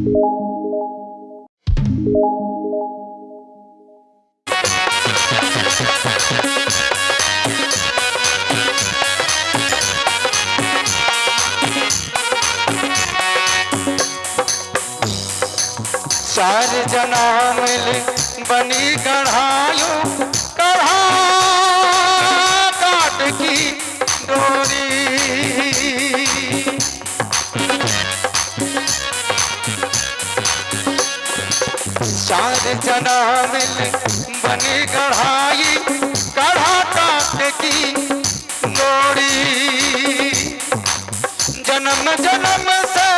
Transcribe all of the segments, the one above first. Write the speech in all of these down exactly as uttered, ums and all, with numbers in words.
चार जनम ले बनी गढ़ायो, गढ़ा काट की डोरी। चार जनम ले बनी गढ़ाई, गढ़ा काट की डोरी। जन्म जन्म से,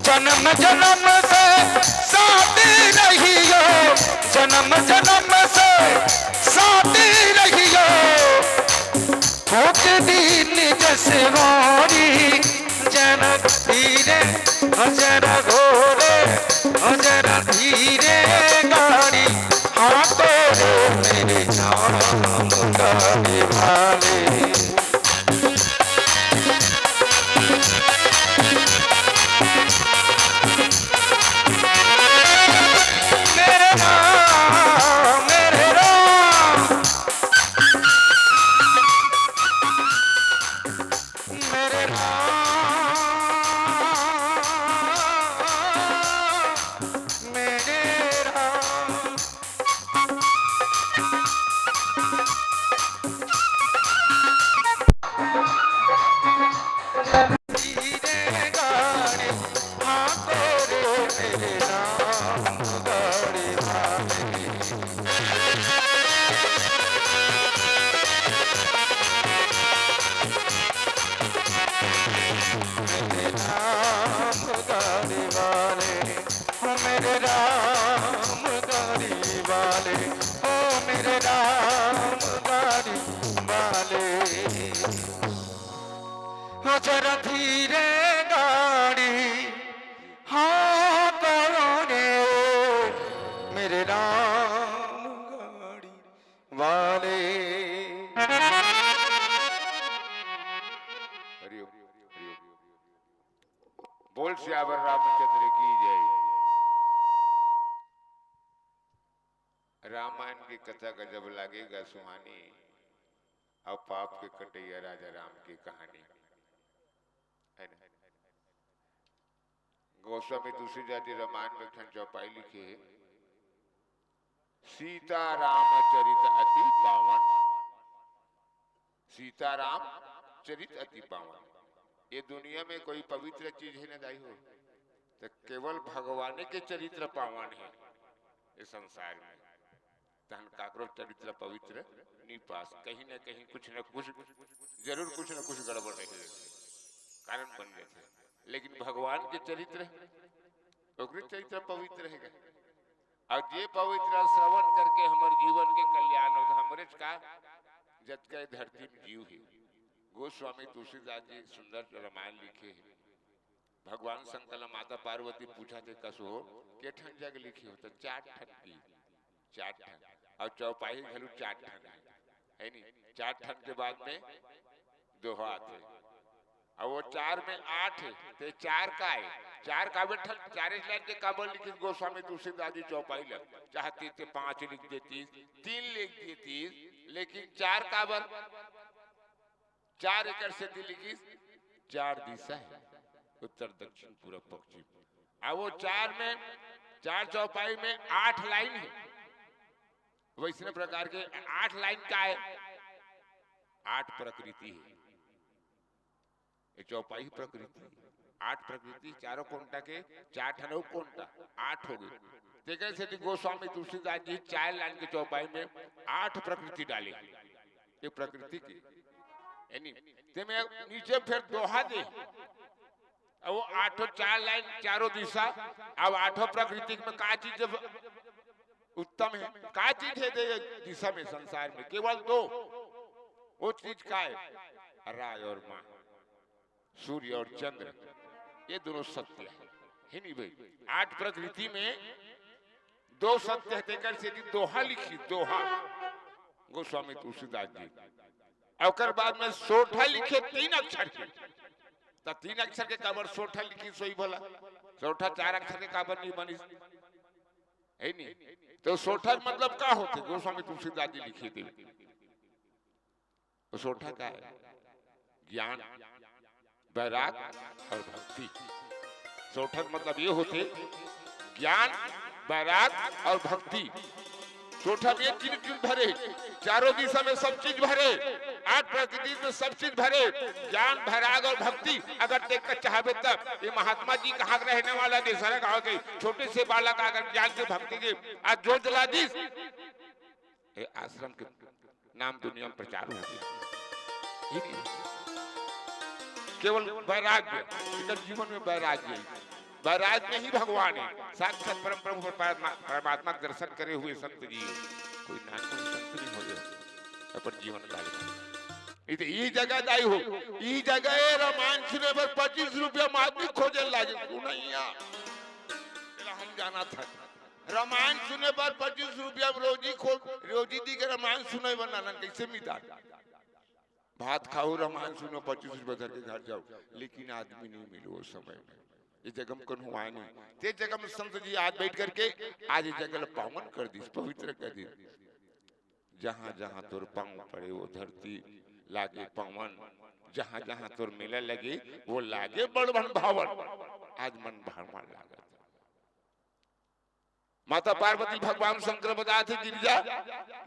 जन्म जन्म से साथ रहियो, जन्म जन्म से साथ रहियो। होत दिन जसवारी जरा धीरे, जरा घोरे, जरा धीरे गाड़ी। हाँ तो रे मेरे राम गाड़ी वाले। मेरे राम, मेरे राम, मेरे राम, मेरे राम। राम गाड़ी वाले, ओ मेरे राम गाड़ी वाले, ओ मेरे राम गाड़ी वाले। हो जरा धीरे गाड़ी, हाँ करो रे, मेरे राम गाड़ी वाले। हरि ओम, हरि ओम। बोल सियावर रामचंद्र की जय। रामायण की कथा गजब लागेगा सुहानी, अब पाप के कटैया राजा राम की कहानी, है ना? गोस्वामी तुलसीदास जी रामायण में एक ठन चौपाई लिखे हे, सीता राम चरित अति पावन। सीता राम चरित अति पावन। ये दुनिया में कोई पवित्र चीज हे ना दाई हो, तो केवल भगवान के चरित्र पावन हे ये संसार में। तहन काकरो चरित्र पवित्र नी पास, कहीं ना कहीं कुछ ना कुछ जरूर, कुछ ना कुछ गड़बड़ रही, कारण बन जाथे। लेकिन भगवान के चरित्र, ओकरे चरित्र पवित्र रहेगा। अउ जे पवित्र श्रवण करके हमर जीवन के कल्याण होथे, हमरे का जतका ए धरती में जीव हे। गोस्वामी तुलसीदास जी सुंदर रामायण लिखे हे। भगवान शंकर ला माता पार्वती पूछत हे, कस हो, के ठन जग लिखे हो? त चार ठन की, चार ठन। अउ चौपाई घलो चार ठन हे, हे नी? चार ठन के बाद में दोहा आथे। अउ वो चार में आठ हे, ते चार का हे? चार का बैठल, चारे लाइन के काबर लिखिस गोस्वामी तुलसीदास जी चौपाई ल? चाहती ते पांच लिख देतीस, तीन लिख देतीस, लेकिन चार काबर? चार एकर सेती लिखिस, चार दिशा हे, उत्तर, दक्षिण, पूरब, पश्चिम। अउ वो चार में, चार चौपाई में आठ लाइन हे। वैसने प्रकार के आठ लाइन का हे? आठ प्रकृति हे। ये चौपाई प्रकृति, आठ प्रकृति, चारों कोंटा के चार ठन अउ कोंटा, आठ हो गे। तेकर सेती गोस्वामी तुलसीदास जी चार लाइन के चौपाई में आठ प्रकृति डाले। ये प्रकृति के, यानी ते में नीचे फेर दोहा दे, अउ वो आठों चार लाइन, चारों दिशा, अब आठों प्रकृति में का चीज जब उत्तम हे, का चीज हे दे दिशा में, संसार में? केवल दो। वो चीज का हे? राय और माँ, सूर्य और चंद्र, ये दोनों सत्य हे, हे नी भाई? आठ प्रकृति में दो सत्य हे, तेकर सेती दोहा लिखिस, दोहा, गोस्वामी तुलसीदास जी। अउ ओकर बाद में सोरठा लिखे तीन अक्षर के, त तीन अक्षर के काबर सोरठा लिखिस होही भला? सोरठा चार अक्षर के काबर नहीं बनिस? हे नहीं? तो सोरठा के मतलब का होथे? गोस्वामी तुलसीदास जी लिखे देवे। तो सोरठा का हे? ज्ञान, वैराग और भक्ति। सोरठा के मतलब ये होथे ज्ञान, वैराग और भक्ति। सोरठा में ये तीन चीज भरे, चारों दिशा में सब चीज भरे, आठ प्रकृति में सब चीज भरे, ज्ञान, वैराग और भक्ति। अगर तें का चाहबे तब ये महात्मा जी कहाँ के रहने वाला, देसरा गाँव के, छोटे से बालक अगर ज्ञान के, भक्ति के आज जोत जला दिस, ये आश्रम के नाम दुनिया में प्रचार हो गया। ही नहीं। केवल वैराग्य, एकर जीवन में वैराग्य हे। वैराग्य ही भगवान हे, साक्षात परम प्रभु परमात्मा, परमात्मा के दर्शन करे हुए संत जी। कोई नान कोई संत नहीं हो जाए अपन जीवन काल में। इत-, ई जगह दाई हो, ई जगह ए रामायण सुने बर पच्चीस रुपया म आदमी खोजे लागे, सुनइया। तेला हम जाना था। रामायण सुने बर पच्चीस रुपया रोजी खो-, रोजी दी के रामायण सुने बर नानन कैसे मिलता? भात खाओ, रामायण सुनो, पच्चीस रुपया धर के घर जाओ, लेकिन आदमी नहीं मिलो उस समय में। ये जगह में कौन हुआ नहीं। ते जगह में संत जी आज बैठ करके आज ये जगह ला पावन कर दिस, पवित्र कर दिस। जहाँ जहाँ तोर पाँव पड़े वो धरती लागे पावन, जहाँ जहाँ तोर मेला लगे वो लागे बड़ मन भावन। आज मन भावन लागत। माता पार्वती भगवान शंकर बताथे गिरजा,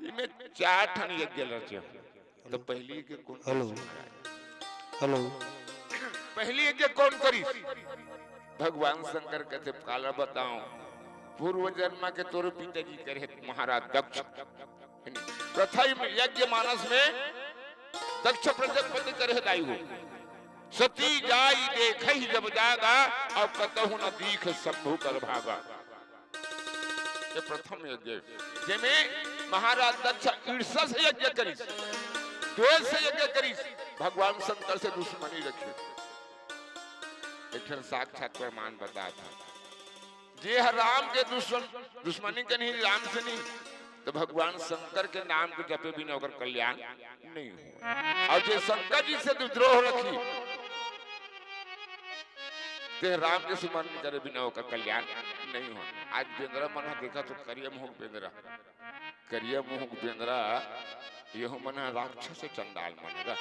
इमे चार ठन यज्ञ रचे। तो पहली के कौन हेलो। करिस महाराज? हेलो। पहली यज्ञ कौन करिस? भगवान शंकर कथे, काला बताओ, पूर्व जन्म के तोर पिताजी करे महाराज दक्ष। प्रथम यज्ञ मानस में दक्ष प्रजापति करे दाई हो। सती जाई देखहि जब जागा, अब कतहु न दीख शंभु कर भागा। ये प्रथम यज्ञ, जेमे महाराज दक्ष ईर्ष्या से यज्ञ करिस, द्वेष से यज्ञ करिस, भगवान शंकर से दुश्मनी रखे। एक ठन साक्षात प्रमाण बताथे, जे ह राम के दुश्मन, दुश्मनी के नहीं, राम से नहीं, तो भगवान शंकर के नाम के जपे बिना ओकर कल्याण नहीं हो। और जे शंकर जी से विद्रोह रखी, ते राम के स्मरण करे बिना ओकर कल्याण नहीं हो। आज बेंदरा मन ह देखा तो करिया मुँह बेंदरा, करिया मुँह बेंदरा, यहू मन ह राक्षस चंडाल मन गा।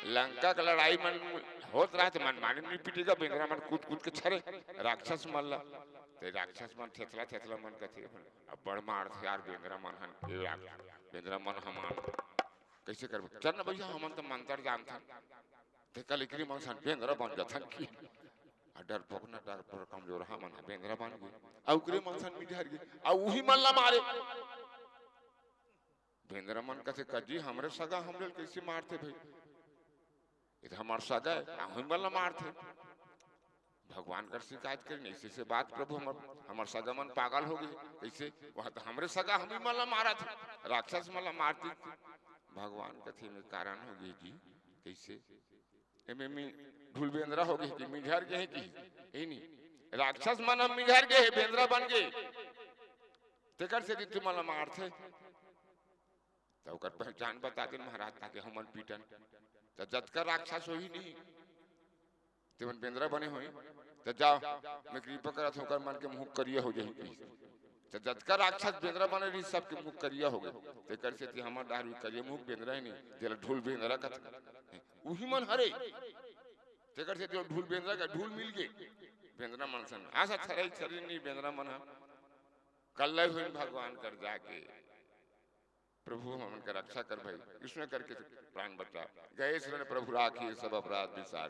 लंका के लड़ाई मन होत रहा तो मन माने नहीं पिटेगा, बेंदरा मन कूद कूद के छरे राक्षस मन ला। ते राक्षस मन थेथला थेथला मन कथे, "अब्बड़ मारथे यार बेंदरा मन हन, ए राक्षस, बेंदरा मन हमन कैसे करबो? चल न भैया, हमन तो मंतर जानथन।" ते कल एकरी मन सन बेंदरा बन जाथन कि। आ डरपोक न डरपोक कमजोर हमन ह बेंदरा बन गे। आ ओकरे मन सन मिझर गे। आ उही मन ला मारे। बेंदरा मन कथे, "कजी हमरे सगा हमरे ल कैसे मारथे भाई? ये तो हमार सगा है, आ उही मन ला मारथे।" भगवान कर शिकायत करिन, "ऐसे से बात प्रभु, हमर, हमर सगा मन पागल हो गे, कैसे? वहाँ तो हमरे सगा हम ही मन ला मारत हे, राक्षस मन ला मारती।" भगवान कथे, "में कारण हो गे जी, कैसे?" एमे मी ढूल बेंदरा हो गे कि मिझर गे कि? यही नहीं, राक्षस मन हम मिझर गे, बेंदरा बन गे, तेकर से तुमन ला मारथे। त ओकर पहचान बता दे महाराज, ताकि हमन पीटन। त जतका राक्षस होही नहीं, तेमन बेंदरा बने होही, त जाओ, मैं कृपा करत हूँ, ओकर मन के मुँह करिया हो जाही कहिस। त जतका राक्षस बेंदरा बने रहिस, सबके मुँह करिया हो गे। तेकर सेती हमर डाहर भी करिया मुँह बेंदरा ही नहीं, जेला ढूल बेंदरा कथे। उही मन हरे। तेकर सेती ढूल बेंदरा का ढूल मिल गे। बेंदरा मन सन। आसा छरई छरी नहीं बेंदरा मन ह। कल्ला हुई भगवान कर जाके। प्रभु हमन के रक्षा कर भाई, इसने करके तो प्राण बचा। गए शरण प्रभु राखिए सब अपराध विसार।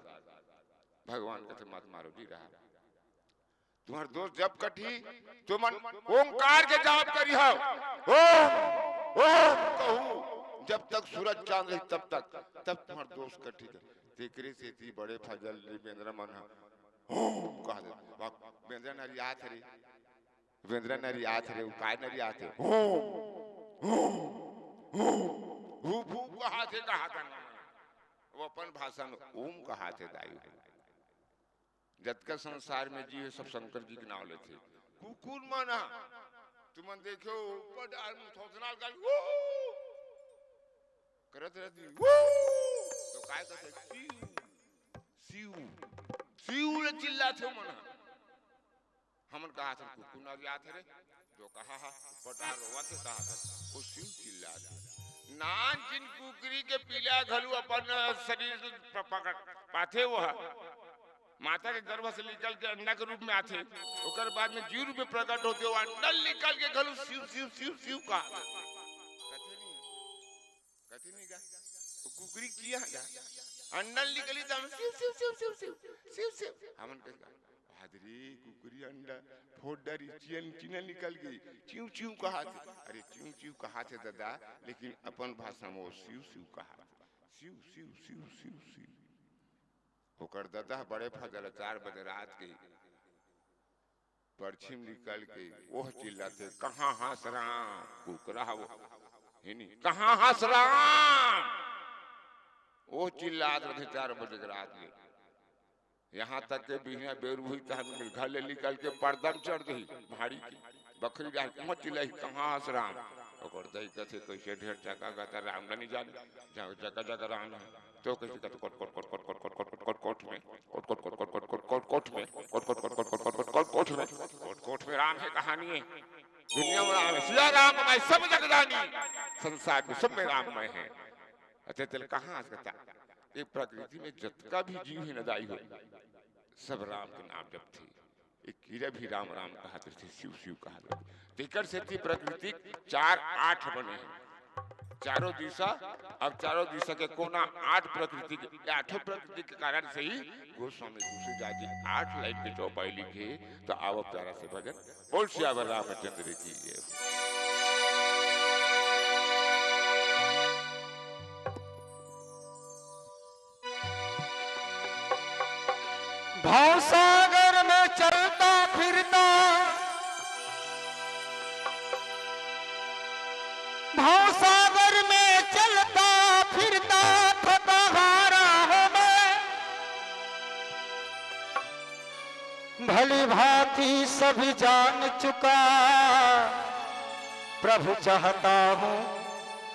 भगवान कथे मत मारो जी रहा। तुम्हार दोष जब कटही, तुमन ओंकार के जाप करिहव। ओम, ओम कहू, जब तक सूरज चांद रही तब तक, तब तुम्हार दोष कटही। तेकरे सेती बड़े फजल ले बेंदरा मन ह ओम कह दे। वाह, बेंदरा नरियात रे। बेंदरा नरियात रे, उ काय नरियात हे? हूँ, हूँ, हूँ, हूँ, हूँ कहाथे, कहाथे। वो अपन भाषा में ओम कहाथे दाई। जतका संसार में जीव हे, सब शंकर जी के नाव लेथे। कुकुर मन ह, तुमन देखे हो, ऊपर डाल में थोथनाल कर, वो करत रहती, वो तो काय करथे? शिव, शिव ल चिल्लाथे मन ह। हमन कहाथन कुकुर नरियाथे रे, जो कहा हा, ऊपर डहर रोवथे कहाथन, वो शिव चिल्लाथे। नानचिन कुकरी के पिला घलो अपन शरीर से प्र-, प्रकट पाथे, वो ह माता के गर्भ से निकल के अंडा के रूप में आथे, ओकर बाद में जीव रूप में प्रकट होथे, वो अंडा निकल के घलो शिव, शिव, शिव, शिव कहाथे। कथे नहीं, कथे नहीं गा, वो कुकरी किया गा, अंडा निकली त हम शिव, शिव, शिव, शिव, शिव, शिव, शिव। हमन कहे गा, "हादरी कुकरी अंडा फोड़ डारी, चियन चिन्हा निकल गई, चिव चिव कहाथे।" अरे चिव चिव कहाथे दादा, लेकिन अपन भाषा में वो शिव शिव कहाथे। शिव, शिव, शिव, शिव, शिव। ओकर दादा बड़े फजल चार बजे रात के परछिम निकल के ओह चिल्लाथे, "कहाँ हस राम?" कुकरा वो, हे नी, "कहाँ हस राम?" ओह चिल्लात रथे चार बजे के रात में। यहाँ तक के बिहनिया बेर हुई, तहन घर ले निकल के पर्दा में चढ़ दही, भाड़ी की बखरी डाल के मत चिल्लाई, "कहाँ हस राम?" ओकर दही कथे, "कैसे ढेर चका गता राम ल नहीं जाने, जगह जगह राम है।" तो कैसे कहते, "कोट, कोट, कोट, कोट, कोट, कोट, कोट, कोट, कोट में, कोट, कोट, कोट, कोट, कोट, कोट, कोट, कोट, कोट, कोट, कोट, कोट, कोट, कोट में, कोट, कोट में राम है, कहानी है, दुनिया में राम है, सिया राम मैं सब जग जानी, संसार में सब में राम मैं है।" अच्छा, चल, कहाँ आज कहता? ये प्रकृति में जतका भी जीव है न दाई हो, सब राम के नाम जपथे। एक कीरा भी राम राम कहत रहिथे, शिव शिव कहत रहिथे। तेकर सेती प्रकृति चार आठ बने हैं। चारों दिशा, अब चारों दिशा के कोना आठ प्रकृति के, आठों प्रकृति के कारण से ही गोस्वामी तुलसीदास जी आठ लाइन के चौपाई लिखे। तो आवब प्यारा से भजन। बोल सियावर रामचंद्र की जय। भवसागर में चलता फिरता, भवसागर में चलता फिरता थका हारा हूँ मैं। भली भांति सभी जान चुका, प्रभु चाहता हूँ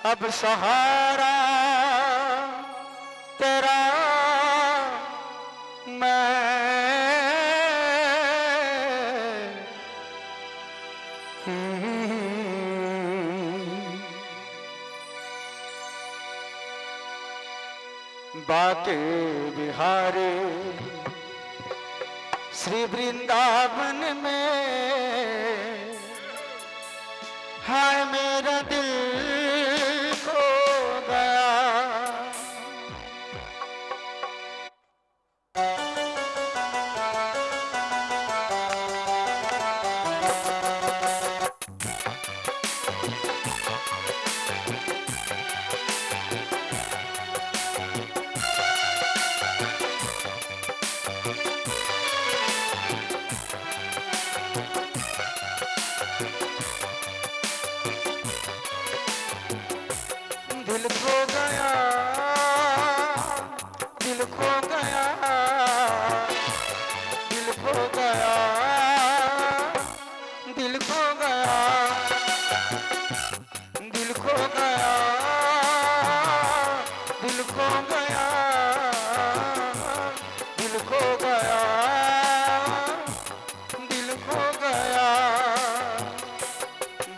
अब सहारा तेरा मैं। बांके बिहारी श्री वृंदावन में, हाय मेरा दिल खो गया। दिल खो गया, दिल खो गया, दिल खो गया, दिल खो गया, दिल खो गया, दिल खो गया, दिल खो गया, दिल खो गया।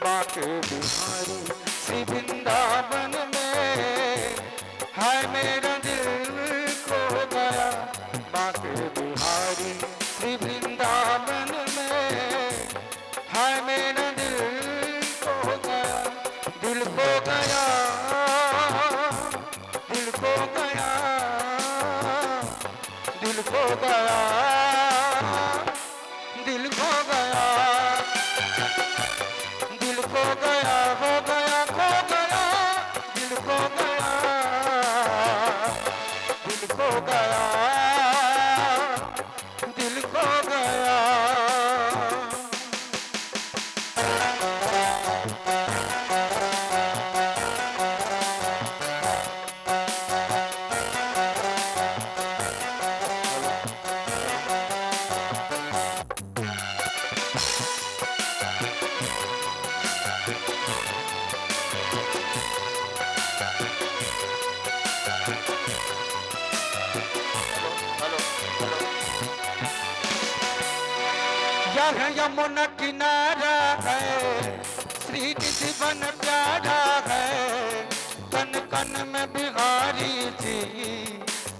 बांके बिहारी श्री वृंदावन में, हाय मेरा दिल खो गया। बांके बिहारी श्री वृंदावन में, हाय मेरा दिल खो गया, दिल खो गया, दिल खो गया, दिल खो गया, दिल खो गया, दिल खो गया, हो गया, खो गया, दिल खो गया, दिल खो गया, दिल खो गया। यमुना किनारा है, श्रीनिधि वन प्यारा है, कण कण में बिहारी जी,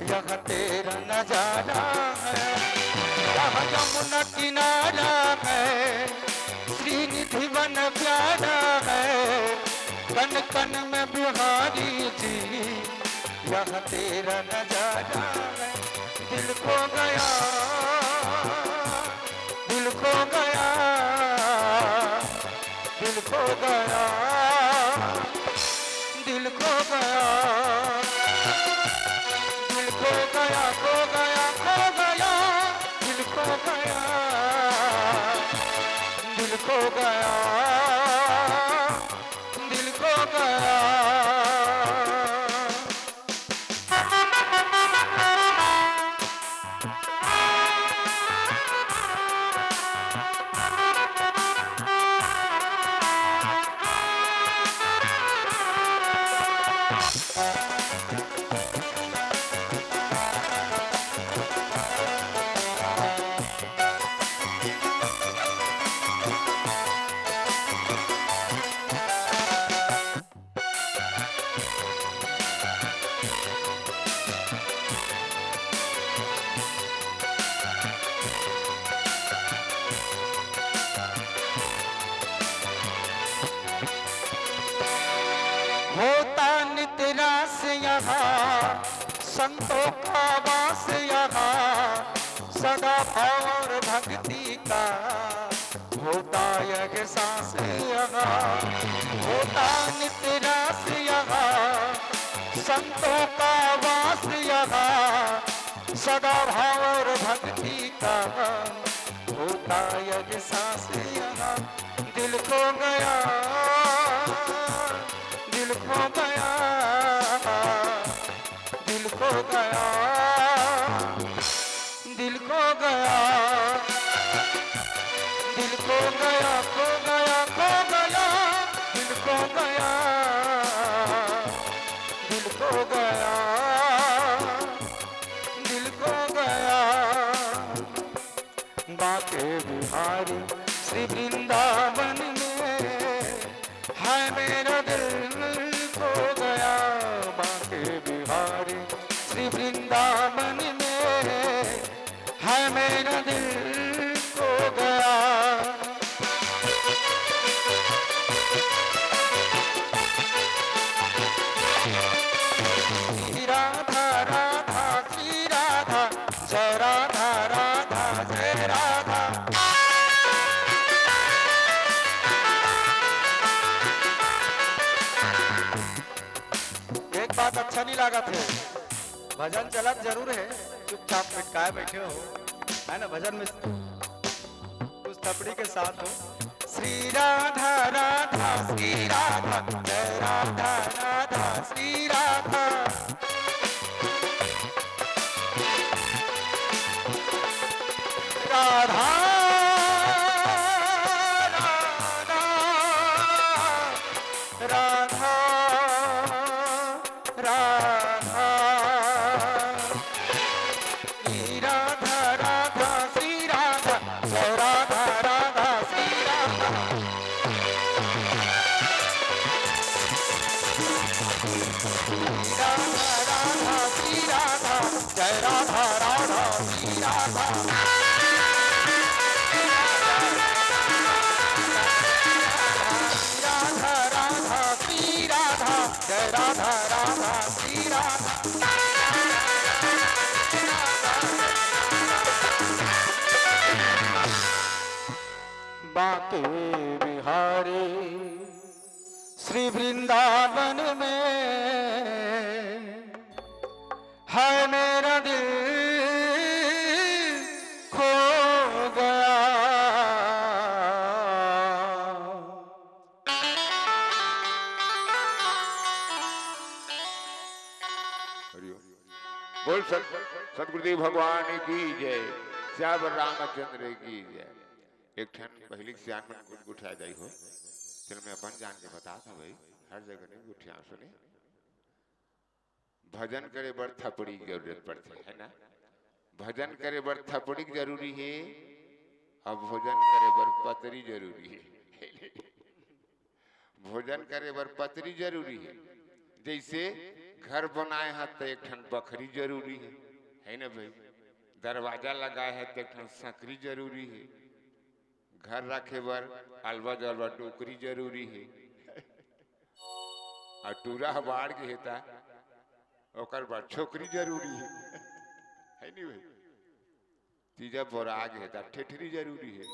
यह तेरा नजारा है। यह यमुना किनारा है, श्रीनिधि वन प्यारा है, कण कण में बिहारी जी, यह तेरा नजारा है। दिल खो गया, दिल खो गया, दिल खो गया, दिल खो गया, दिल खो गया, खो गया, खो गया, दिल खो गया, दिल खो गया, दिल खो गया। होता नित रास यहाँ, संतों का वास यहाँ, सदा भाव और भक्ति का होता यह सांस यहाँ, होता नित रास यहाँ, संतों का वास यहाँ, सदा भाव और भक्ति का होता यह सांस यहाँ। दिल खो गया, दिल खो गया, दिल खो गया, दिल खो गया, दिल खो गया, खो गया, खो गया, दिल खो गया, दिल खो गया, दिल खो गया। बांके बिहारी श्री वृंदावन में, हाय मेरा दिल खो गया। बांके बिहारी श्री वृंदावन में, हाय मेरा दिल खो गया। श्री राधा राधा श्री राधा, जय राधा राधा जय राधा। एक बात अच्छा नहीं लागत हे, भजन चलत जरूर हे, चुपचाप पिटकाए बैठे हो, है ना? भजन में कुछ थपड़ी के साथ हो। श्री राधा राधा श्री राधा, जय राधा राधा श्री राधा। राधा राधा राधा राधा। श्री राधा राधा श्री राधा, जय राधा राधा श्री राधा। श्री राधा राधा श्री राधा, जय राधा राधा श्री राधा। राधा राधा श्री राधा, जय राधा राधा श्री राधा। बांके बिहारी श्री वृंदावन में, हाय मेरा दिल खो गया। हरिओम। बोल सत-, सतगुरुदेव भगवान की जय, सियावर रामचंद्र की जय। एक ठन पहिली सियान मन गुटगुटाए जाई हो, चल मैं अपन जान के बतात हंव भाई, हर जगह नहीं गुटिया सुने। भजन करे बर थपड़ी के जरूरत पड़थे, है ना? भजन करे बर थपड़ी के जरूरी हे, अब भोजन करे बर पतरी जरूरी हे। भोजन करे बर पतरी जरूरी हे। जैसे घर बनाए ह त एक ठन बखरी जरूरी हे, है ना भाई? दरवाजा लगाए ह त एक ठन सकरी जरूरी हे। घर रखे बर अलवा जलवा डोकरी जरूरी हे। अउ टूरा ह बाढ़ गे हे त ओकर बर छोकरी जरूरी हे, है नी भाई? तीजा बोरा गे हे त ठेठरी जरूरी हे।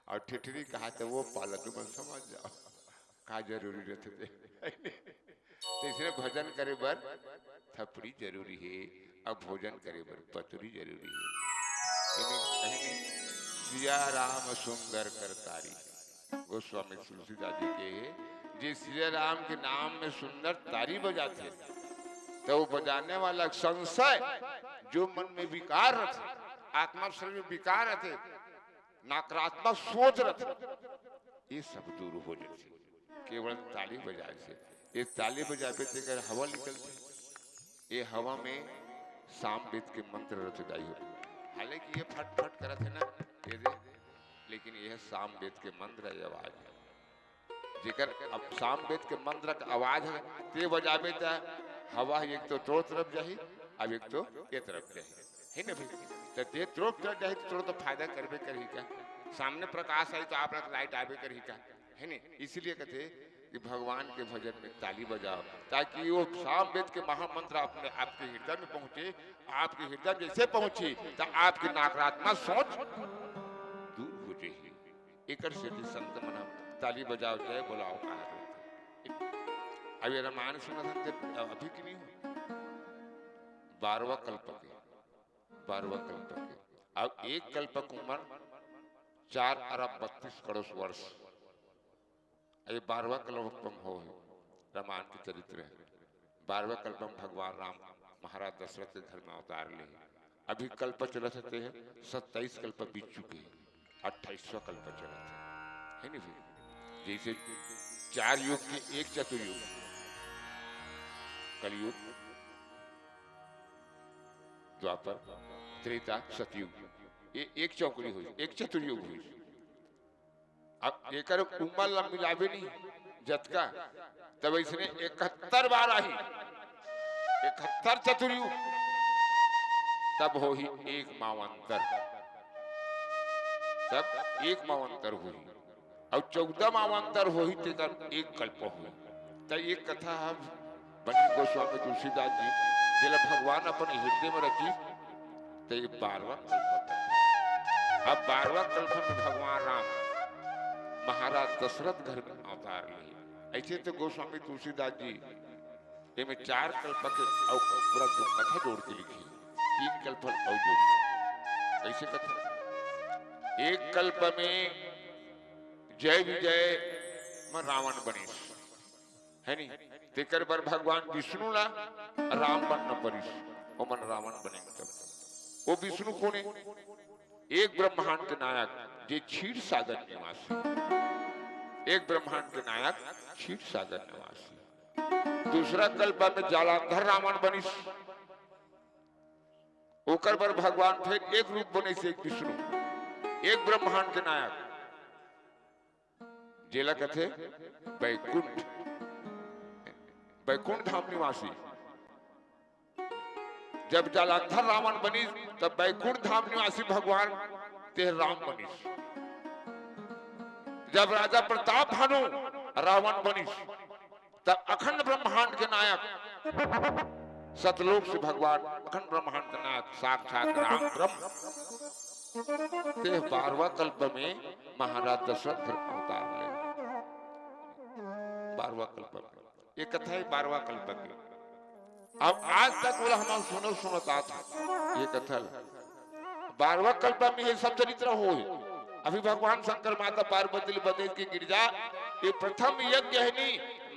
अउ ठेठरी कहा त वो पाला, तुमन समझ जाओ का जरूरी रहिथे ते। तइसने भजन करे बर थपरी जरूरी हे, अउ भोजन करे बर पतरी जरूरी हे। एमे कहीं सिया राम सुंदर करतारी। गोस्वामी तुलसीदास जी कहे, जे सिया राम के नाम में सुंदर तारी बजाथे, त वो बजाने वाला संशय, जो मन में विकार रथे, आत्मा शरीर में विकार रथे, नकारात्मक सोच रथे, ये सब दूर हो जाथे केवल ताली बजाए से। ये ताली बजाबे तेकर हवा निकलथे। ये हवा में सामवेद के मंत्र रचे जाही हो। हालांकि ये फट फट करत हे ना, ये दे, लेकिन ये सामवेद के मंत्र, ये आवाज हे। जेकर अब सामवेद के मंत्र के आवाज हे, ते बजाबे त हवा एक तो तोर तरफ जाही, अब एक तो ये तरफ जाही, है ना भाई? त ते तोर तरफ जाही त तोर तो फायदा करबे करही का? सामने प्रकाश आही त आप लग लाइट आबे करही का? है नी? इसलिए कथे कि भगवान के भजन में ताली बजाओ, ताकि वो सामवेद के महामंत्र अपने आपके हृदय में पहुंचे। आपके हृदय में जैसे पहुंची, त आपकी नकारात्मक सोच दूर हो जाही। एकर सेती संत मन ह ताली बजाओ, जय बोलाओ कहा करथे। अब ये रामायण सुनत हन ते अभी के नहीं हो, बारहवाँ कल्प के, बारहवाँ कल्प के। अब एक कल्प के उम्र चार अरब बत्तीस करोड़ वर्ष। ये बारहवाँ कल्प में हो हे, रामायण के चरित्र हे। बारहवाँ कल्प में भगवान राम महाराज दशरथ के घर में अवतार ले हे। अभी कल्प चलत हे, ते हे सत्ताईस कल्प बीत चुके हे, अट्ठाईसवाँ कल्प चलत हे, है नी भाई? जैसे चार युग के एक चतुर्युग, कलयुग, द्वापर, त्रेता, सतयुग, ये एक चौकड़ी होइस, एक चतुर्युग होइस। अब एकर उम्र ला मिलाबे नहीं जतका, तब इसने इकहत्तर बार आही, इकहत्तर चतुर्युग, तब होही एक मावंतर, तब एक मावंतर होही, अउ चौदह मावंतर होही, तेकर एक कल्प होही। त ये कथा ह बनी गोस्वामी तुलसीदास जी, जेला भगवान अपन हृदय में रखिस, त ये बारहवाँ कल्प कथा। अब बारहवाँ कल्प में भगवान राम महाराज दशरथ घर में अवतार ले। ऐसे तो गोस्वामी तुलसीदास जी एमे चार कल्प के अउ पूरा जो कथा जोड़ के लिखी, तीन कल्प अउ जोड़। कैसे कथा? एक कल्प में जय विजय में रावण बनिस, है नी? तेकर बर भगवान विष्णु ला राम बनना परिस, ओमन रावण बने। तब वो विष्णु कोने? एक ब्रह्मांड के नायक, जे क्षीर सागर निवासी, एक ब्रह्मांड के नायक, क्षीर सागर निवासी। दूसरा कल्प में जालंधर रावण बनिस, ओकर बर भगवान फिर एक रूप बनिस, एक विष्णु, एक ब्रह्मांड के नायक, जेला कथे बैकुंठ, बैकुंठ धाम निवासी। जब जालंधर रावण बनिस, तब बैकुंठ धाम निवासी भगवान ते राम बनिस। जब राजा प्रताप भानु रावण बनिस, तब अखंड ब्रह्मांड के नायक, सतलोक से भगवान अखंड ब्रह्मांड के नायक साक्षात राम ब्रह्म, ते बारहवाँ कल्प में महाराज दशरथ अवतार ले। बारहवाँ कल्प में ये कथा हे बारहवाँ कल्प के। अब आज तक बोला हम सुनो सुनत आत हे ये कथा ला। बारहवाँ कल्प में ये सब चरित्र होय। अभी भगवान शंकर माता पार्वती ले बने के गिरजा, ये प्रथम यज्ञ हे नी,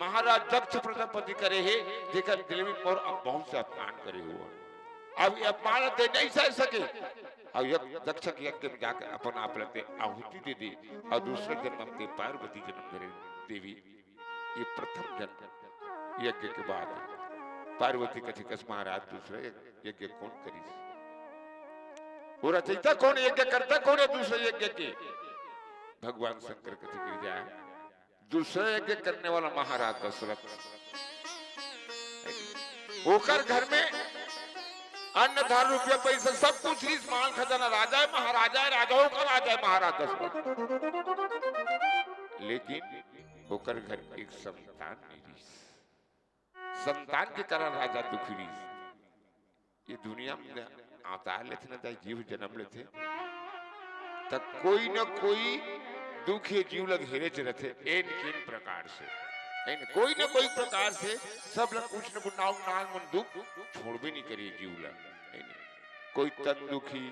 महाराज दक्ष प्रजापति करे हे, जेकर दिल में मोर अब बहुत से अपमान करे हो। अब ये अपमान ते नहीं सह सके। अब यज्ञ, दक्ष के यज्ञ में जाकर अपन आप लगते आहुति दे दे अउ दूसरे जन्म में ते पार्वती जन्म धरे देवी। ये प्रथम जन्म यज्ञ के बाद पार्वती कथे कस महाराज दूसरा यज्ञ कौन करिस? वो रचयिता कौन, यज्ञकर्ता कौन है दूसरे यज्ञ के? भगवान शंकर कथे गिरिजा, दूसरे यज्ञ करने वाला महाराज दशरथ। ओकर घर में अन्न धान रुपया पैसा सब कुछ रिहिस, माल खजाना, राजा है, महाराजा है, राजाओं का राजा है महाराज दशरथ। लेकिन ओकर घर एक संतान नहीं रिहिस। संतान के कारण राजा दुखी रिहिस। ये दुनिया में अवतार लेथे ना, चाहे जीव जन्म लेथे, त कोई न कोई दुख ये जीव ल घेरेच रथे, एन केन प्रकार से, है न? कोई न कोई प्रकार से सब ल कुछ न कुछ नाव नान मन दुख छोड़बे नहीं करिए जीव ल, है न? कोई तन दुखी,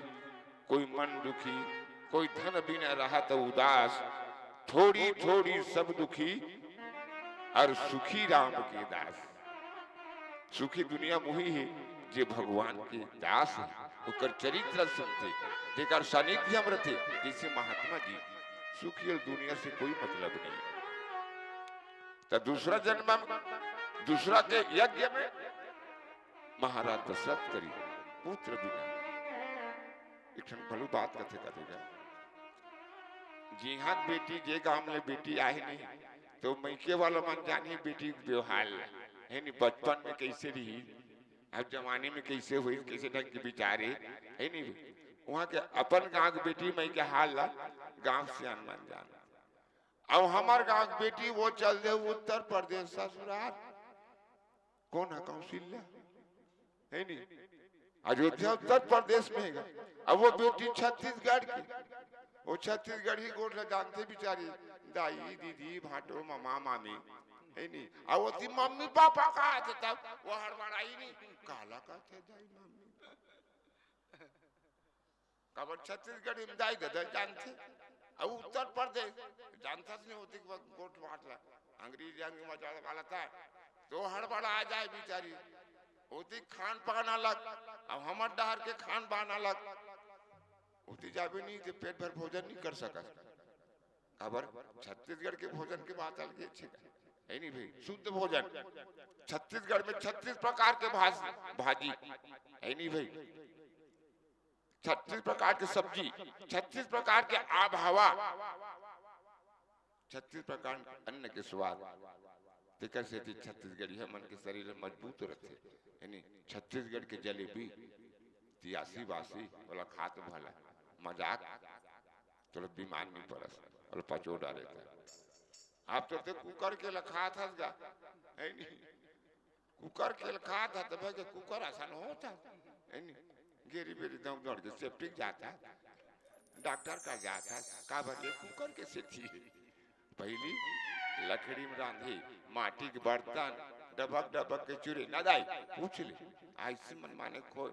कोई मन दुखी, कोई धन बिना रहा त उदास, थोड़ी थोड़ी सब दुखी, और सुखी राम के दास। सुखी दुनिया मुही है, जे भगवान के दास है, ओकर चरित्र सुनथे, जेकर सानिध्य में रथे, जैसे महात्मा जी। सुखी और दुनिया से कोई मतलब नहीं। तो दूसरा जन्म में, दूसरा के यज्ञ में महाराज दशरथ करी पुत्र बिना। एक ठन भलू बात कथे का देगा, जिहाँ बेटी जे गांव ले बेटी आए नहीं, तो मइके वाला मन जानी बेटी के व्यवहार ला, है नी? बचपन में कैसे रही, अब जवानी में कैसे हुई, कैसे ढंग के विचारे, है नी? वहाँ के अपन गांव के बेटी मइके हाल ला गांव सियान मन जान। अब हमार गांव के बेटी वो चल दे उत्तर प्रदेश ससुराल, कौन है? कौशल्या, है नी? अयोध्या उत्तर प्रदेश में है। अब वो बेटी छत्तीसगढ़ की, वो छत्तीसगढ़ी गोठ ला जानथे बिचारी, दाई, दीदी, भांटो, मामा, मामी, है नी? अब वो ती मम्मी पापा कहाथे, तब वो हड़बड़ाही नहीं, काला कहाथे दाई, मम्मी? काबर छत्तीसगढ़ी में दाई ददा जानथे, अब उत्तर प्रदेश जानथस नहीं होती कि वो गोठ बांट ला, अंग्रेजी अंग में वाला था, तो हड़बड़ा जाए बिचारी। होती खान पान अलग, अब हमर डहर के खान पान अलग। होती जाबे नहीं तो पेट भर भोजन नहीं कर सकत। काबर? छत्तीसगढ़ के भोजन के बात अलगे छिका, है नहीं भाई? शुद्ध भोजन। छत्तीसगढ़ में छत्तीस प्रकार के भाजी, भाजी, है नहीं भाई? छत्तीस प्रकार के सब्जी, छत्तीस प्रकार के आबहवा, छत्तीस प्रकार अन्न के स्वाद। तेकर सेती छत्तीसगढ़िया मन के शरीर मजबूत रथे, यानी छत्तीसगढ़ के जलेबी, तियासी बासी, ओला खात भला, मजाक, तोला बीमार नहीं पड़स, ओला पचो डारे त। आप तो ते कुकर के ला खात हस गा, है नहीं? कुकर के ला खात हस, तब के कुकर असन होत हस, है नहीं? गेरी बेरी दौड़ दौड़ के सेप्टिक जात हस, डॉक्टर का जात हस, काबर ये कुकर के सेती है। पहली लकड़ी में रांधी, माटी के बर्तन, डबक डबक के चूरे, ना दाई, पूछ ले, ऐसे मन माने खोए,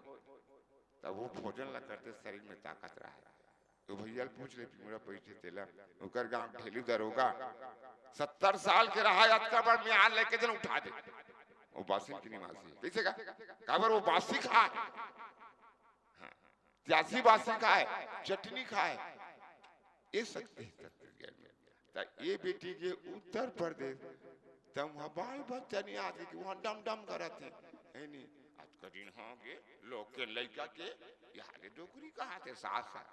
तब वो भोजन ला करते शरीर में ताकत रहे। तो भैया ल पूछ ले, पिंगुरा पैसे तेला, ओकर गांव ढेलू दरोगा, सत्तर साल के रहा, अतका बड़ म्यान लेके जन उठा दे। वो बासिन के निवासी, कैसे का? काबर वो बासी खाए, हाँ, तियासी बासी खाए, चटनी खाए, ये सकते हैं छत्तीसगढ़ में। त ये बेटी के उत्तर प्रदेश, त वहाँ बाल बच्चा नहीं आते कि वहाँ डम डम करत है, है नहीं? आज का दिन हाँ गे, लोग के लइका के, यहाँ के डोकरी कहाथे, सास है।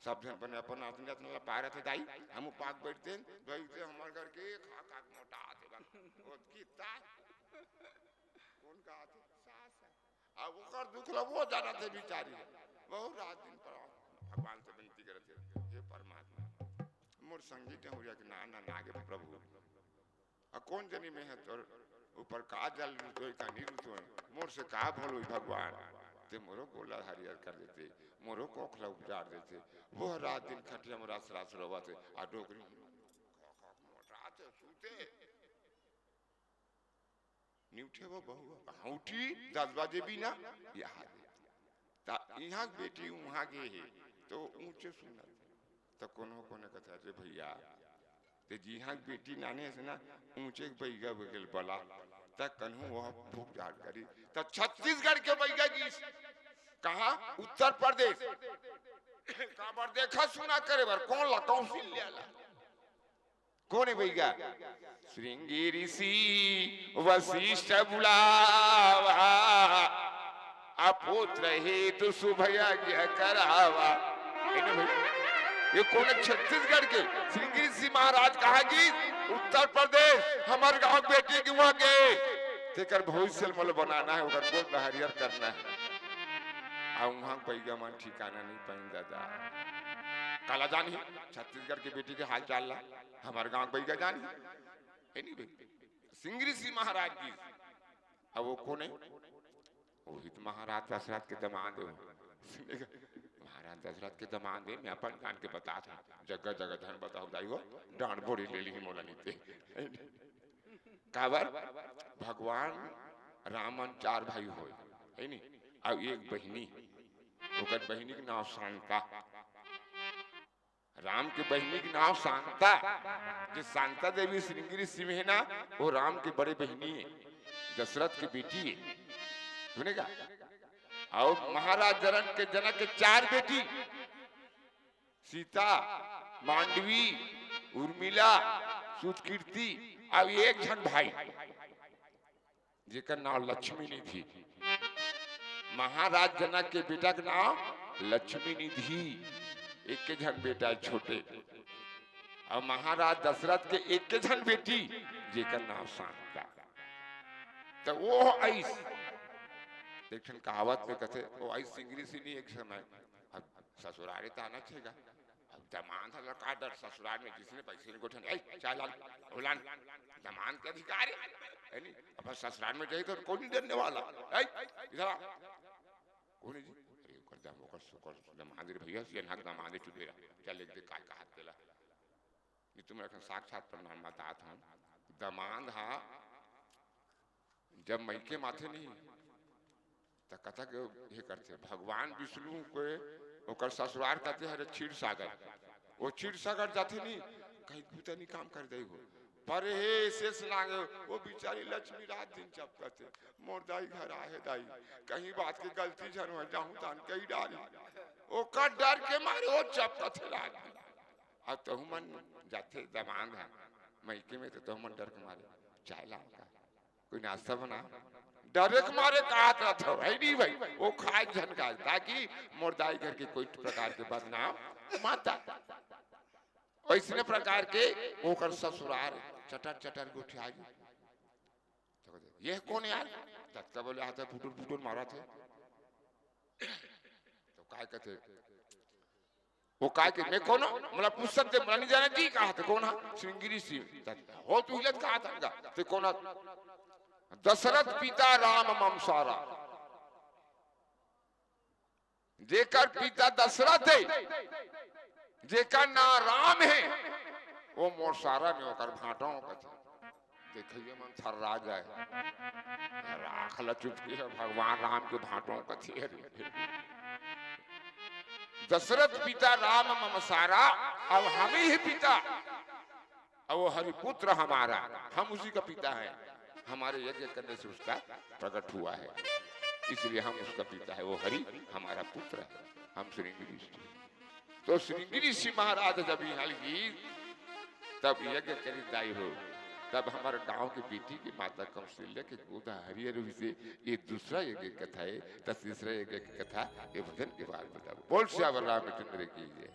सब झन बने अपन आदमी आदमी ला पाए रहते दाई, हम पाक बैठते हैं, भाई से हमारे घर के खा खा के मोटा आते बा। वो कितना? कौन कहाथे? सास है। अब ओकर दुख ला वो जानत हे बिचारी। बहुत रात दिन पर भगवान से विनती करत हे, "हे परमात्मा, मोर संगी डहुरिया के ना, ना, ना गे प्रभु। आ कौन जनी में है तोर ऊपर का जल रुतोय का नहीं रुतोय, मोर से का भल होई भगवान, ते मोरो गोला हरियर कर देते, मोरो कोख ला उपजार देते।" वो रात दिन खटिया में रास रास रोवत हे, आ डोकरी खा खा के मोटा ते सूते। नहीं उठे वो बहू, हाँ उठी, दस बजे भी ना, यहाँ दे। ता यहाँ बेटी वहाँ गे हे, तो ऊंचे सुनत। तो कोनो कोनो कहता, "अरे भैया, ते जिहाँ बेटी नाने से ना, ऊंचे के बैगा बगल बला, ता कन्हू वह भूख जाड़ करी।" तो छत्तीसगढ़ के बैगा गीस, कहाँ? उत्तर प्रदेश। काबर देखा सुना करे बर, कौन ला, कौन सी ले ला? कोन हे भैया? श्रृंगी ऋषि वशिष्ठ बुलावा, अपुत्र हेतु शुभ यज्ञ करावा। हे ना भाई? ये कोन हे? छत्तीसगढ़ के श्रृंगी ऋषि महाराज कहा कि उत्तर प्रदेश, हमर गांव के बेटी के वहां गे, तेकर भविष्य ल मोला बनाना हे, ओकर गोद ल हरियर करना हे। आ उहां बइगा मन ठिकाना नहीं पाइन दादा। काला जानही छत्तीसगढ़ के बेटी के हाल चाल ला, हमर गांव के बइगा जानही। हे नहीं भाई? श्रृंगी ऋषि महाराज जी, अब वो कोन हे? वही तो महाराज दशरथ के दमाद हे। महाराज दशरथ के दमाद हे, मैं अपन जान के बतात हंव। जगह जगह धन बताहूं दाई हो, डांड़ बोरी ले ली मोला नीते। काबर? भगवान राम मन चार भाई होय, हे नी? अउ एक बहिनी, ओकर बहिनी के नांव शांता। राम के बहिनी के नांव शांता, जे शांता देवी श्रृंगी ऋषि में हे ना, वो राम के बड़े बहिनी हे, दशरथ के बेटी हे। सुने का? अउ महाराज जनक के, जनक के चार बेटी, सीता, मांडवी, उर्मिला, सुतकीर्ति, अउ एक झन भाई, जेकर नांव लक्ष्मी निधि। महाराज जनक के बेटा के नांव लक्ष्मी निधि। एके झन बेटा हे छोटे, अउ महाराज दशरथ के एके झन बेटी, जेकर नांव शांता। त वो अइस, एक ठन कहावत में कथे, वो अइस श्रृंगी ऋषि नहीं एक समय, अब ससुरारे त आना चाहिए। अब दमांद ह लड़का डर ससुरार में जिसने पैसे नहीं गोठन, "ए, चाय लान, ओ लान।" दमांद के अधिकार हे, हे नहीं? अब ससुरार में जाही त कोई नहीं डरने वाला। "ए, इधर आ।" कोन हे जी? अरे, ओकर दम-, ओकर, ओकर दमांद रे भइया, ये नाक दमांद हे, चुप रह। चल, एक दे काय कहात तेला। ये तुम रखन साक्षात प्रमाण बतात हंव। दमांद हा जब मइके म आथे नहीं, त कथा के हे करथे, भगवान विष्णु के ओकर ससुरार कथे हरे क्षीर सागर। वो क्षीर सागर जाथे नहीं, कहीं कुछ नहीं काम कर दे हो। पर हे शेष नाग, वो बिचारी लक्ष्मी रात दिन चपकथे, "मोर दाई घर आहे दाई, कहीं बात के गलती झन हो जाहूं तान कही डारी।" ओकर डर के मारे वो चपकथे रात दिन। अब तहु मन जाथे दमांद ह मइके में, त तहु मन डर के मारे चाय लान का, कोई नाश्ता बना, डरे के मारे कहत रहत हव, हे नहीं भाई? वो खाए झन खाए, ताकि मोर दाई घर के कोई प्रकार के बदनाम मत आए। वैसने प्रकार के ओकर ससुरार चटर चटर गोठिया गे। तो कहते, "ये कोन यार?" ततका बोले, "हाथ फुटुर फुटुर मारत हे।" तो काय कहते, वो काय के, "मैं कोन हंव? मोला पूछ सकथे, मोला नहीं जाना जी।" कहाथे, "कोन हा?" "श्रृंगी ऋषि।" "हो, तू हिलत कहाथा गा, ते कोन हा?" "दशरथ पिता राम मम सारा।" जेकर पिता दशरथ हे, जेकर नांव राम हे, वो मोर सारा, मैं ओकर भांटो कथे। देखइया मन थर्रा जाए। राख ल चुपके हे, भगवान राम के भांटो कथे रे। "दशरथ पिता राम मम सारा, अब हम ही पिता, अब वो हरि पुत्र हमारा, हम उसी का पिता है, हमारे यज्ञ करने से उसका प्रकट हुआ है, इसलिए हम उसका पिता है, वो हरि हमारा पुत्र है, हम श्रृंगी ऋषि।" तो श्रृंगी ऋषि महाराज जब इहां गे, तब यज्ञ करिन दाई हो, तब हमर गांव के बेटी के माता कौशल्या के गोदा हरियर हुई से, ये दूसरा यज्ञ कथा हे, त तीसरा यज्ञ के कथा ये भजन के बाद बताबो। बोल सियावर रामचंद्र की जय।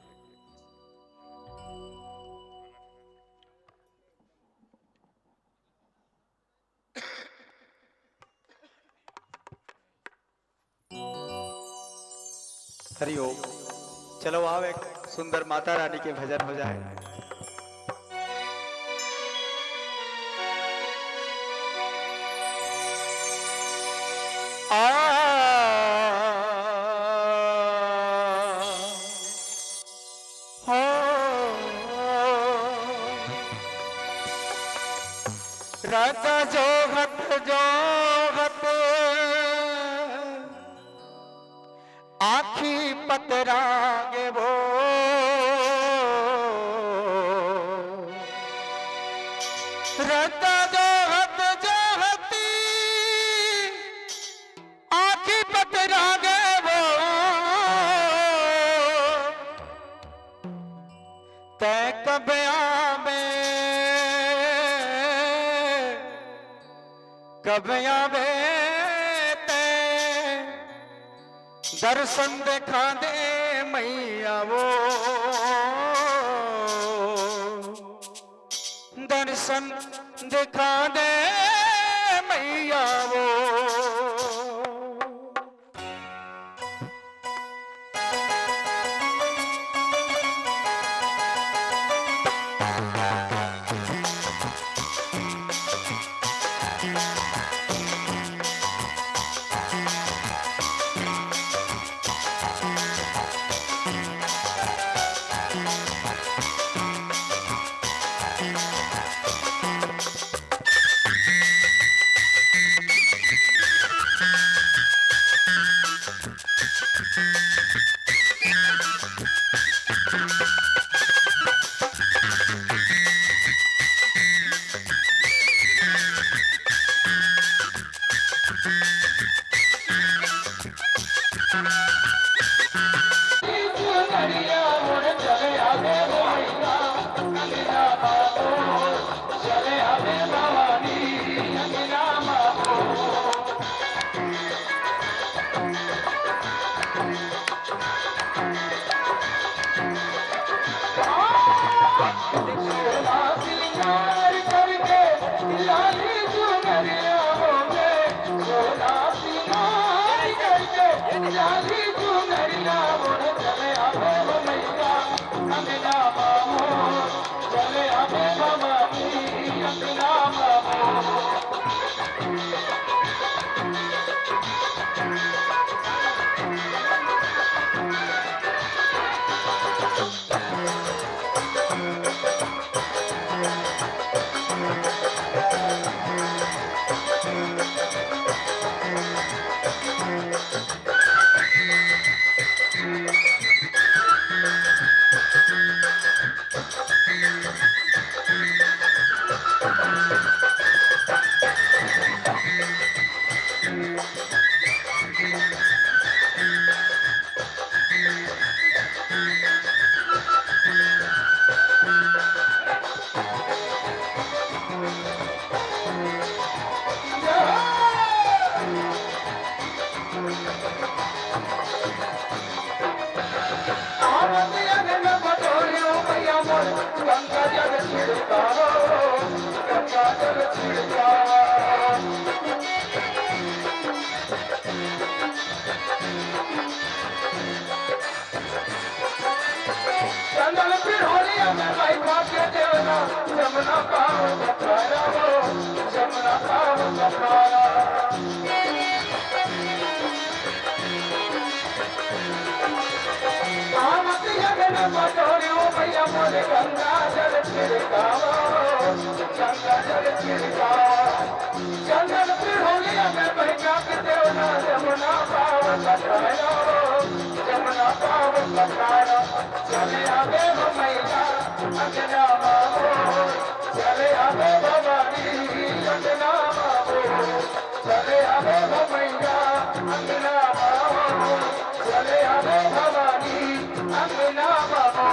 हरिओम। चलो आओ, एक सुंदर माता रानी के भजन हो जाए। आ, हो, रत जोहत जोहत आँखी पतरागे वो। रत जोहत जोहती आँखी पतरागे वो। तै कब आवे, कब आवे तै, दर्शन देखा दे मैया वो, दर्शन देखा दे मैया वो। चंदन पिढ़ोलिया में बैठा के देवना, जमुना पाव पखारा हो, जमुना पाव पखारा। आमतिया में न पटोरी हो भैया मोरे, गंगा जल छिड़कावा, गंगा जल छिड़कावा। चंदन पिढ़ोलिया में बैठा के देवना, जमुना पाव पखारा हो, जमुना पाव पखारा। चले आवे हो मैया अंगना मावो, चले आवे भवानी अंगना मावो, चले आवे हो मैया अंगना मावो, चले आवे भवानी अंगना मावो।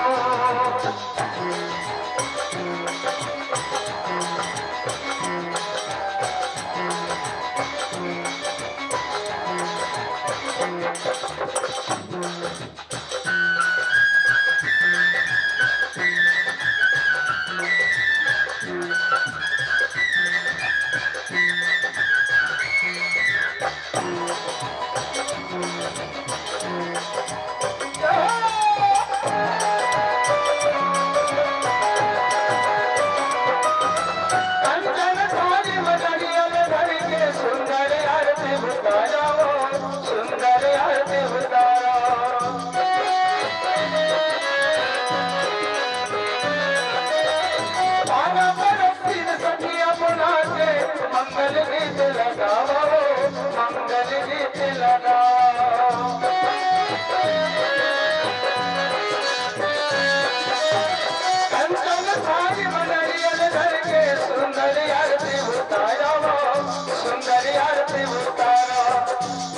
कंचन थारी मदनिया में धर के सुंदर आरती उतारा हो, सुंदर आरती उतारा। पाना पर तीन सखिया बुला के मंगल गीत लगावा हो, मंगल गीत लगावा। कंचन थारी मनरियल धर के सुंदर आरती उतारा हो, सुंदर आरती उतारा।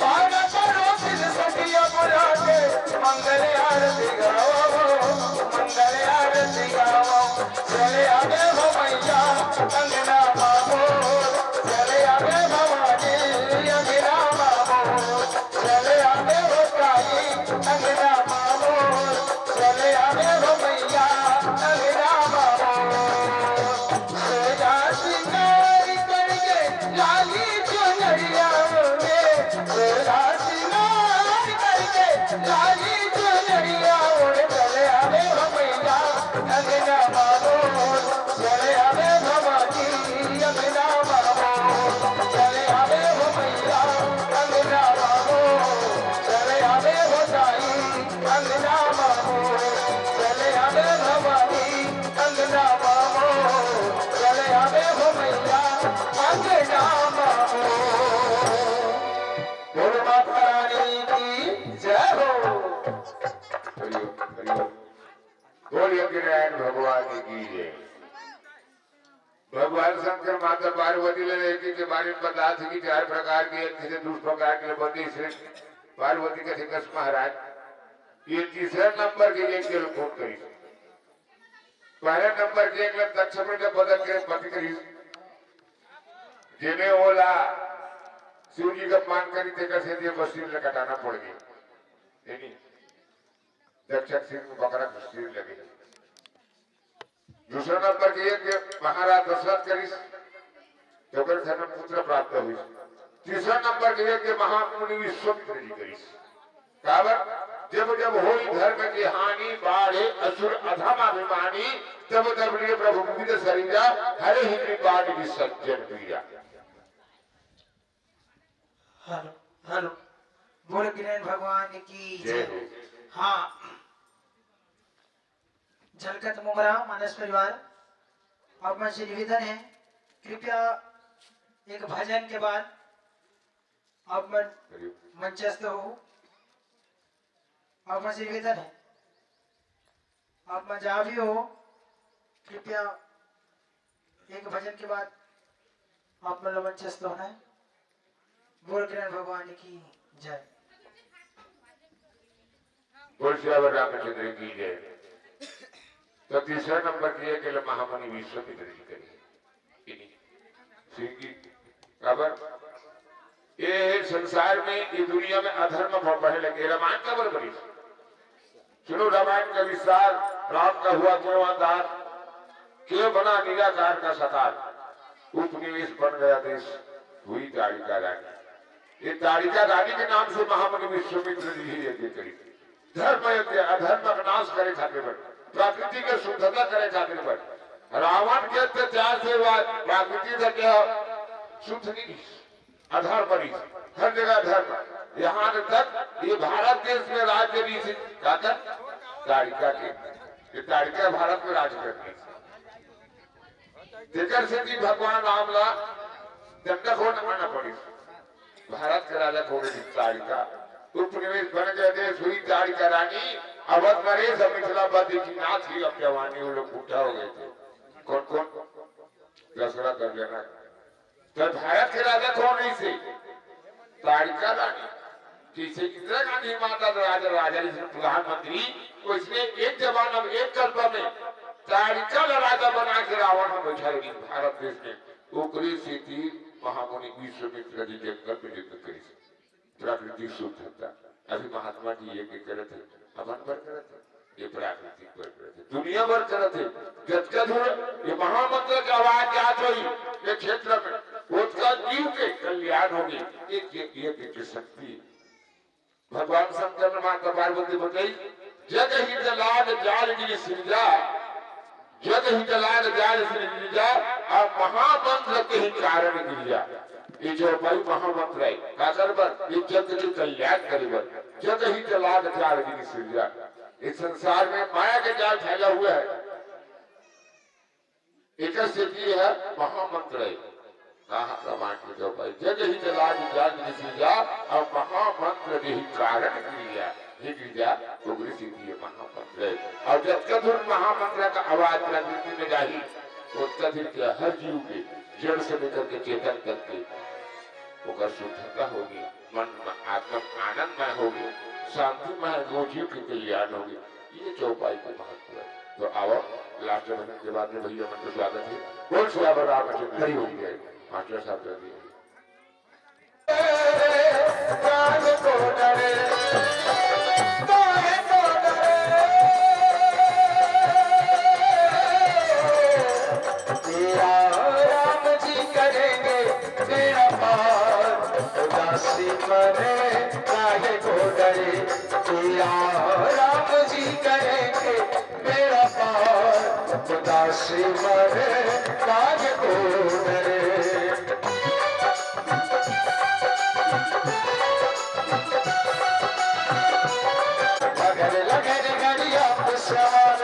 बारह पड़ोसिन सखिया बुला के मंगल आरती गावा हो, मंगल आरती गावा। चले आवे हो मैया अंगना मावो, चले आवे भवानी अंगना मावो, चले आवे हो काली भगवान की जय। भगवान शंकर माता पार्वती ला लइके के बारे में बतात हे कि चार प्रकार के यज्ञ से, दस प्रकार के बने से पार्वती कथे, कस महाराज, ये तीसरा नंबर के यज्ञ ल कोन करिस? पहला नंबर के यज्ञ ल दक्ष प्रजापति करिस, जेमे ओला शिव जी का अपमान करिस, तेकर सेती ओकर सिर ल कटाना पड़ गे। यानी दक्ष के सिर में बकरा के सिर लगे। दूसरा नंबर के यज्ञ महाराज दशरथ करिस, तो ओकर घर में पुत्र प्राप्त हुई। तीसरा नंबर के यज्ञ महामुनि विश्वामित्र जी करिस। काबर? जब जब होई धर्म के हानि, बाढ़े असुर अधम अभिमानी, तब तब लिए प्रभु विविध सरिया, हरे ही कृपा निधि सज्जन पीरा। हेलो, हेलो, बोल किरण भगवान की जय जय। हो। हाँ, झलकत मुंगरा मानस परिवार, आप मन से निवेदन है, कृपया एक भजन के बाद आप मन हरि ओम। मंचस्थ हो। आप मन से निवेदन है, आप मन जहाँ भी हो, कृपया एक भजन के बाद आप मन ला मंचस्थ होना है। बोल किरण भगवान की जय। बोल सियावर रामचंद्र की जय। तो तीसरा नंबर के यज्ञ ल महामुनि विश्वामित्र जी करिस। सिंह जी, काबर? ये संसार में, ये दुनिया में अधर्म ब-, बढ़े लगे। रामायण काबर बनिस? सुनो रामायण का विस्तार। राम का हुआ केवाधार, के बना निराकार का साकार। उपनिवेश बन गया देश, हुई ताड़िका रानी। ये ताड़िका रानी के नाम से महामुनि विश्वामित्र जी ही यज्ञ करिस। धर्म यज्ञ, अधर्म का नाश करे खातिर बर, प्रकृति के शुद्धता करे खातिर बर। रावण के अत्याचार से वा-, प्रकृति का क्या शुद्ध नहीं, अधर्म नहीं, हर जगह धर्म। यहाँ तक ये भारत देश में राज्य नहीं थी, क्या कर? ताड़िका के, ये ताड़िका भारत में राज करती थी। तेकर सेती भगवान राम ला दंडक होना आना पड़िस। भारत के राजा को भी ताड़िका, उपनिवेश बन गए देश, हुई ताड़िका रानी। अवध नरेश, मिथिला बद की नाथ ही अब जवानी, वो लोग बूढ़ा हो गए थे। कौन कौन? दशरथ और जनक। तो भारत के राजा कौन है इसे? ताड़िका रानी। जैसे इंदिरा गांधी माता राजा, राजा जैसे प्रधानमंत्री, वैसने एक जमाना में, एक कल्प में ताड़िका ला राजा बना के रावण ह बैठा रही भारत देश में। ओकरे सेती महामुनि विश्वामित्र जी जंगल में यज्ञ करिस। प्राकृतिक शुद्धता। अभी महात्मा जी यज्ञ करत हे, हमन बर करत हे, ये प्राकृतिक बर करत हे, दुनिया बर करत हे। जतका दूर ये महामंत्र के आवाज जात होही ये क्षेत्र में, ओतका जीव के कल्याण होही। ये, ये, ये, ये शक्ति भगवान शंकर ने माता पार्वती बताई, जग हित लाग जाल गिरि सिरजा, जग हित लाग जाल गिरि सिरजा, अउ महामंत्र तेहि कारण गिरजा। ये जो भाई महामंत्र है, काकर बर? ये जग के कल्याण करे बर। जग हित लाग जाल गिरि सिरजा। इस संसार में माया के जाल फैला हुआ है। एकर सेती ये ह महामंत्र हे। कहा रामायण में जो भाई, जग हित लाग जाल गिरि सिरजा, अउ महामंत्र तेहि कारण गिरजा। हे गिरजा, ओकरे सेती ये महामंत्र हे। अउ जतका दूर महामंत्र का आवाज प्रकृति में जाही, ओतका दूर के हर जीव के जड़ से लेकर के चेतन तक के ओकर शुद्धता होगी, मन में आत्मा आनंदमय होगी, शांतिमय, वो जीव के कल्याण होगी। ये चौपाई के महत्व है। तो आओ, लास्ट भजन के बाद में भैया मन का स्वागत है। बोल सियावर रामचंद्र हरि ओम। की जय। मास्टर साहब कर दिए। तेरा राम जी करेंगे बेड़ा पार, उदासी मन काहे को डरे। तेरा राम जी करेंगे बेड़ा पार, उदासी मन काहे को डरे। लगन लगन गड़िया पे सवार,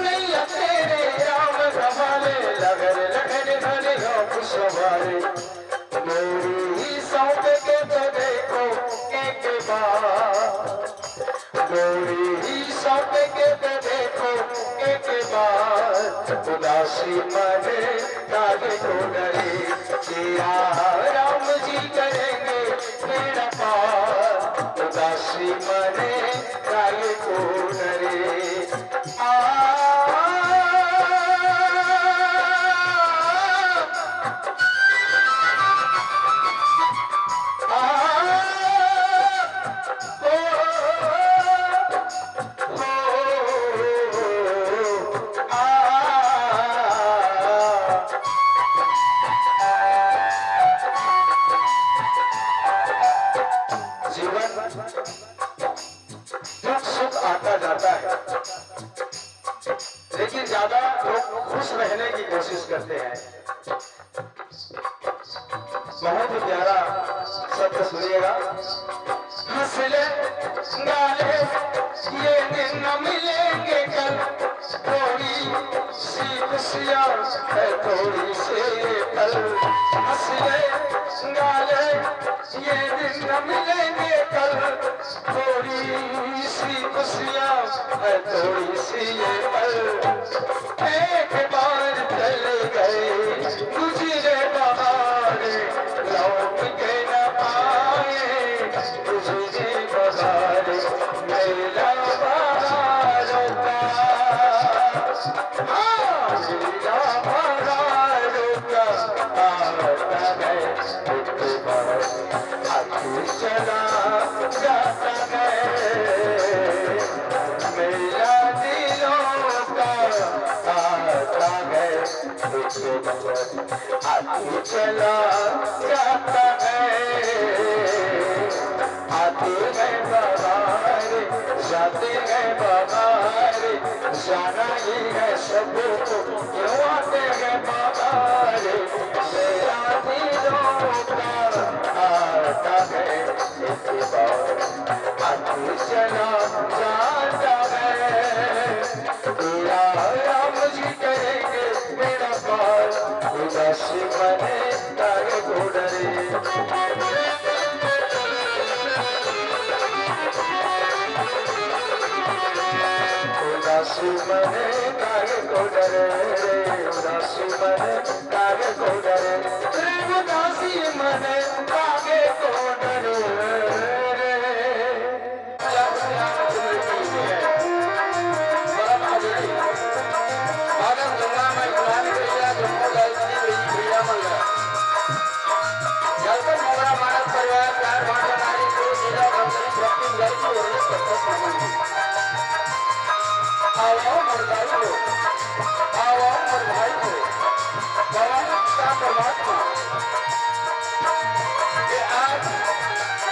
नैया तेरे राम संभाले। लगन लगन गड़िया पे सवार, मोरी सौंप के तो देखो एक बार। डोरी सौंप के तो देखो एक बार, उदासी मन काहे को डरे। सिया राम जी करेंगे बेड़ा पार, उदासी मन काहे को डरे। आ, आ, ओ, ओ, आ। जीवन दुख सुख आता जाता है, लेकिन ज्यादा लोग खुश रहने की कोशिश करते हैं। बहुत ही प्यारा शब्द सुनिएगा। हंस ले, गा ले, ये दिन न मिलेंगे कल, थोड़ी सी खुशियाँ है, थोड़ी से ये पल। हंस ले, गा ले, ये दिन न मिलेंगे कल, थोड़ी सी खुशियाँ है, थोड़ी सी ये पल। एक बार चले गए गुजरे बहार, लौट के न आए गुजरे बहार। मेला बहारों का, हाँ, मेला बहारों का आता है एक बार। आके चला जाता है, मेला दिलों का आता है एक बार। आके चला जाता है, आते हैं बहार, जाते हैं बहार, जाना ही है सबको, क्यों आते हैं बहार। मेला दिलों का आता है एक बार, आके चला जाता है। तेरा राम जी करेंगे बेड़ा पार, उदासी मन काहे को डरे। उदासी मन काहे को डरे रे, उदासी मन काहे को डरे रे, उदासी मन काहे को डरे रे। आज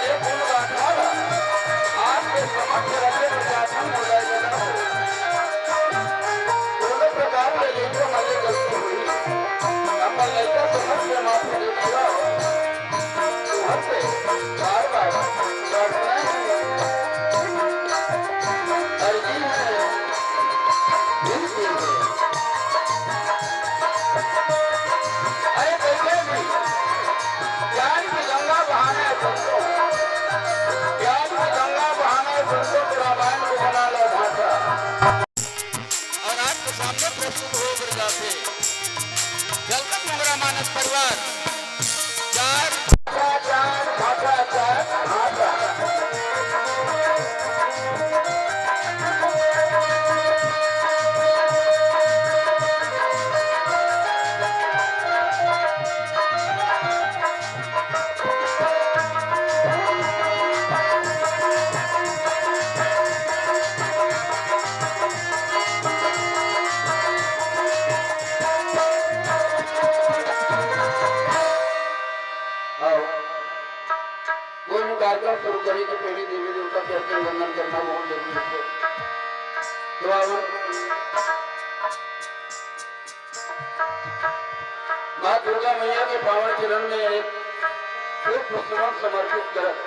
ये गुण गाथा ला आपके समक्ष रखे तो जाथन मोला ये ना हो। कोनो प्रकार ले लइका मन ले गलती होही, अपन लइका समझ के माफ करे दिया हो। तुहर से बार बार प्रार्थना है, अर्जी है, विनती है। अरे कइसे भी ज्ञान की गंगा बहाने तुमको, ज्ञान की गंगा बहाने तुमको तो रामायण को बना लो भाषा। और आपके सामने प्रस्तुत हो गिर जाते जलकत मोगरा मानस परिवार चार आओ। कोई भी कार्यक्रम शुरू करे के पहले देवी देवता के अर्चन वंदन करना बहुत जरूरी है। तो आओ, माँ दुर्गा मैया के पावन चरण में एक पुष्प सुमन समर्पित करत